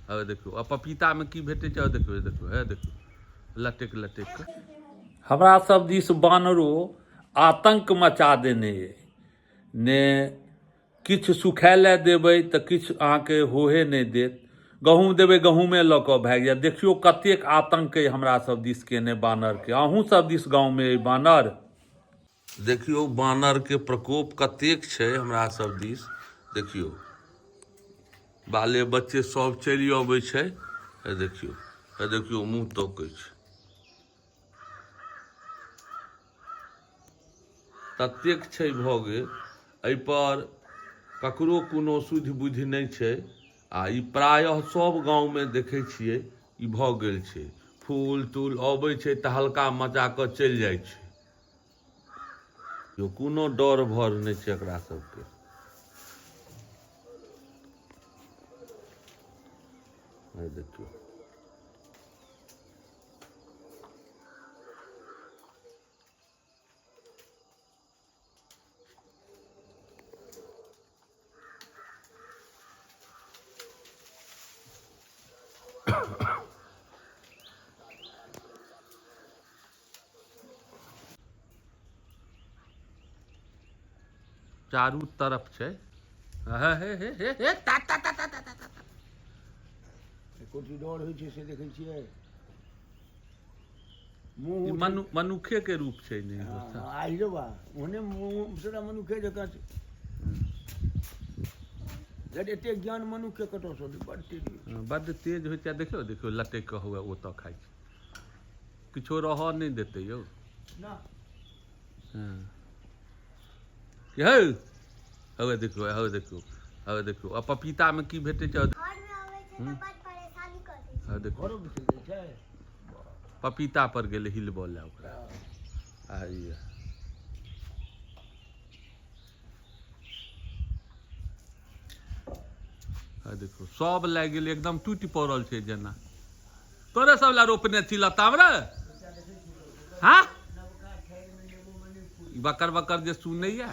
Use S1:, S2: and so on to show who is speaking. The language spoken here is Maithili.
S1: हवे देखियौ आ पपीतामे की भेटै छै देखियौ देखियौ हे देखियौ लटकि लटकि कऽ हमरा सब दिस बानरो आतंक मचा देने अइ ने किछु सुखाय लए देबै तऽ किछु अहाँके होहे नहि देत गहूँम देबै गहूँमे लऽ कऽ भागि जायत देखियौ कतेक आतंक अइ हमरा सब दिस केने बानरके अहूँ सब दिस गाँवमे अइ बानर देखियौ बानरके प्रकोप कतेक छै हमरा सब दिस देखियौ बाले बच्चे सब चलि अबै छै हे देखियौ हे देखियौ मुँह तकै छै ततेक छै भऽ गेल एहिपर ककरो कोनो सुधि बुधि नहि छै आ ई प्रायः सभ गाँवमे देखै छियै ई भऽ गेल छै फूल तूल अबै छै तऽ हल्का मचा कऽ चलि जाइ छै यौ कोनो डर भर नहि छै एकरा सबके देखियौ चारू तरफ छै हे हे हे हे हे ता ता ता ता ता ता ता।
S2: कोठी डर होइ छै से देखै छियै
S1: ई
S2: मुँह
S1: मनु मनुखे के रूप छै ने
S2: हँ, आहि रे बा ओहने मुँह सभटा मनुखे जकाँ छै जब एते ज्ञान मनुखके कतऽसँ एलै? बड़ तेज होइ छै।
S1: हँ, बड्ड तेज होइ छै देखियौ देखियौ लटकि कऽ हुए ओतऽ खाइ छै किछो रहऽ नहि देतै यौ
S2: ना
S1: हँ कि हौ हौ देखियौ हौ देखियौ हौ देखियौ आ पपीतामे की भेटै छै
S3: घरमे अबै छै तऽ बड परेशानी कऽ दै छै
S1: हौ देखियौ
S2: घरो चलि जाइ छै
S1: पपीता पर गेलै हिलबऽ लए ओकरा आ ई आ देखो सब लागि गेलै एकदम टूटि पड़ल छै जेना तोरे सब लए रोपने छी लताम रे हाँ ई बकर बकर जे सुनैया